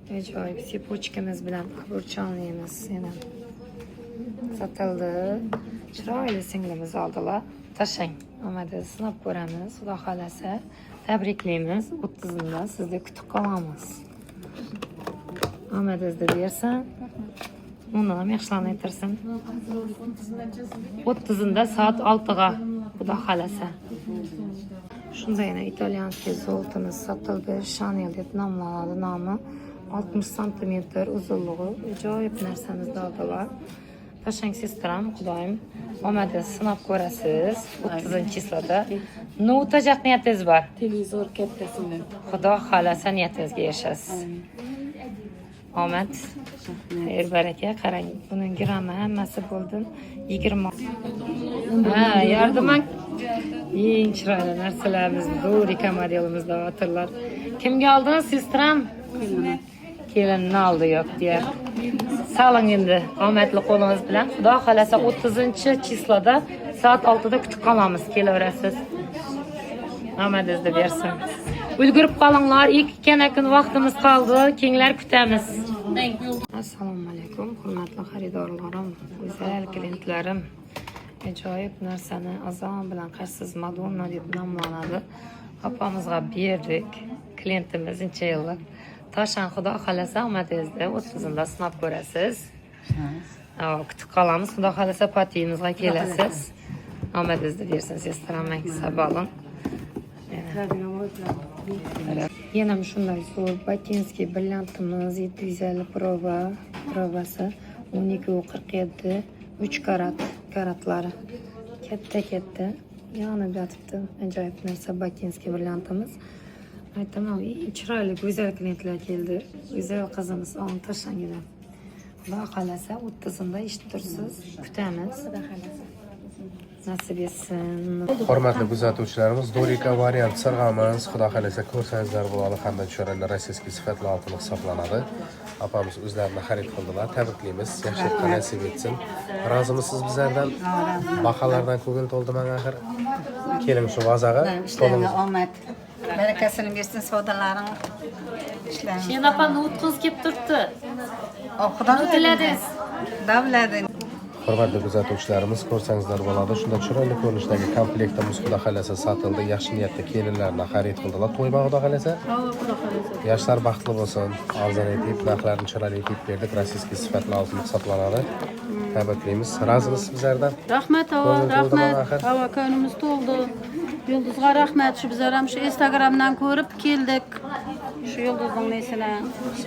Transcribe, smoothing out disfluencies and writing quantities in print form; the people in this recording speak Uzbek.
Ajoyib цепочка miz bilan обручальный miz yana sotildi. Chiroyli singlimiz oldilar. Tashlang. Omadingizni sinab ko'ramiz. Xudo xohlasa. Tabriklaymiz. 30-da sizni kutib qolamiz. Omadingizni bersin. Undan ham yaxshilarni aytirsin. 30-da soat 6ga, Xudo xohlasa. Shunda yana итальянский золото miz sotildi. Chanel deb nomlanadi nomi. 60 santimetr uzunligi. Ajoyib narsamizni oldilar. Tashlang, сестра m, Xudoyim omadingizni sinab ko'rasiz 30 число da. Nima o'tajaq niyatingiz bor? Televizor kattasini. Xudo xohlasa, niyatingizga erishasiz. Omad, xayr baraka. Qarang, buning grammi hammasi bo'ldi. 20. Ha, yardiman. Eng chiroyli narsalarimiz Dorika modelimizda atirlar. Kimga oldingiz, сестра m? Kelinni oldi, yo'q deyar. Saling endi omadli qo'lingiz bilan. Xudo xohlasa, 30 число da soat 6 da kutib qolamiz, kelaverasiz. Omadingizni bersin. Ulgurib qolinglar, 2 kun vaqtimiz qoldi. Kenglar, kutamiz. Assalomu alaykum, hurmatli xaridorlarim, go'zal klientlarim. Ajoyib narsani azon bilan qarsiz Madonna deb nomlanadi. Opamizga berdik. Klientimiz necha yillik. Toshan, Xudo xohlasa, omadingizni 30-da sinab ko'rasiz. Kutib qolamiz. Xudo xohlasa, patimizga kelasiz. Omadingizni bersin, сестра m, sog'. Yana shunday zo'r бакинский brilliantimiz, 750 probasi 12,47, 3 karat, karatlari katta katta yonib yotibdi. Ajoyib narsa, бакинский brilliantimiz. Aytaman, eng chiroyli, go'zal klientlar keldi. Go'zal qizimiz olib tashlangina. Xudo xohlasa, 30-da eshitib tursiz, kutamiz. Nasib etsin. Hurmatli kuzatuvchilarimiz, Dorika variant sirg'amiz. Xudo xohlasa, ko'rsangizlar bo'ladi, qanday chiroyli российский sifatli oltin hisoblanadi. Opamiz o'zlarini xarid qildilar. Tabriklaymiz. Yaxshilikqa nasib etsin. Rozimisiz bizlardan? Baholardan ko'ngil to'ldimi axir? Keling shu vazaga. Ishlaringga omad. Barakasini bersin savdolaring. Ishlaring. Shen opa, o'tqiz kelib turibdi. Xudo O'tiladingiz. Xudo biladi. Hurmatli kuzatuvchilarimiz, ko'rsangizlar bo'ladi. Shunday chiroyli ko'rinishdagi komplektimiz, Xudo xohlasa, sotildi. Yaxshi niyatda kelinlarni xarid qildilar. To'yma, Xudo xohlasa. Yoshlar baxtli bo'lsin. Arzon etib, narxlarini chiroyli etib berdik. Российский sifatli oltin hisoblanadi. Tabriklaymiz. Rozimisiz bizlardan? Rahmat, ava, Ko'ngil to'ldimi rahmat. Axir? Ava, ko'nglimiz to'ldi. Yulduzga rahmat. Shu bizlar ham shu Instagramdan ko'rib keldik. Shu yulduzning nesini.